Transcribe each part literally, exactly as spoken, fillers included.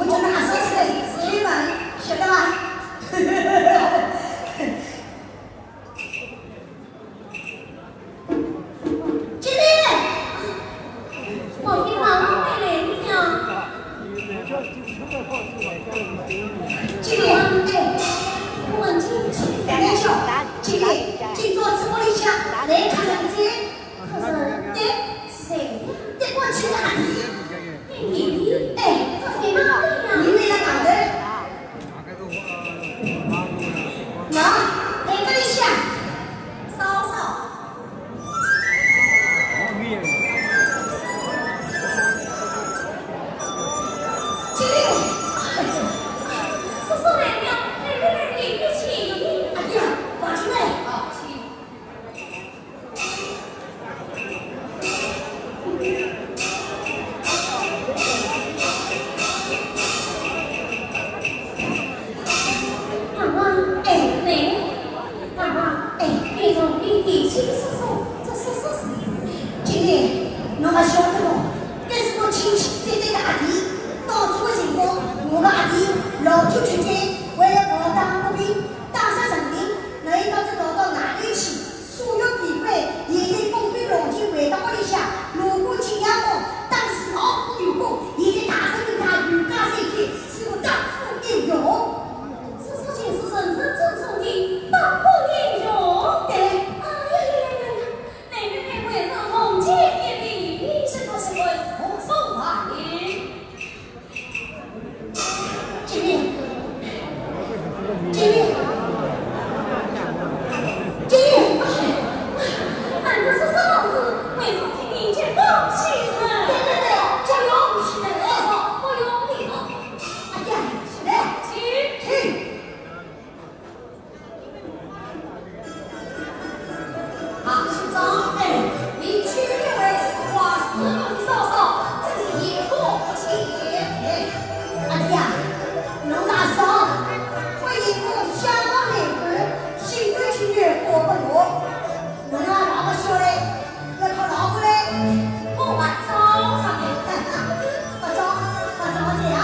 真的啊，是是是，开门，晓得吧？经理，我给忙了回来了。经理，哎，我们进去。等一下，经理，今朝直播里向来客人哉。 客人，对，是谁？对过去的阿弟。对弟弟？哎，是谁嘛？对呀。人在那外头。喏，来这里向。嫂嫂。经理。叔叔来了，来来来，里面请。哎呀，跑进来。好，请。 妈妈，哎，妹妹，妈妈，哎，你从你的亲叔叔，这叔叔是？经理，侬还晓得不？这是我亲戚姐姐的阿弟。当初的辰光，我的阿弟老酒吃醉，为了保当兵，打杀陈林，那一朝子逃到外头去。 所有罪犯现在风平浪静回到屋里向，路过景阳冈，当时老虎有功，现在大人命他全家三千，是我当初英雄。叔叔就是人生中的当初英雄。对。哎呀呀呀呀呀，妹妹妹为啥从前的你是不是会胡说八道？ 经理，经理，经理，俺这是什么事？为什么你这个西人？对对对，叫我西人，我有理了。哎呀，来，请，请。 好，请长辈，你去一位是花四路的嫂嫂，真是一个不见。哎，阿弟啊，侬大嫂，我一个香港来的，心甘情愿过不落。侬啊，老不孝嘞，要讨老婆嘞。我还早上嘞。不早，不早的啊。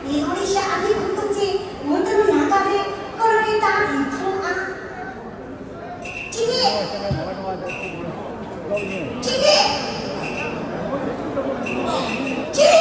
里向一屁股东西，我等两家头过了一大地铺啊。今天，今天，今天。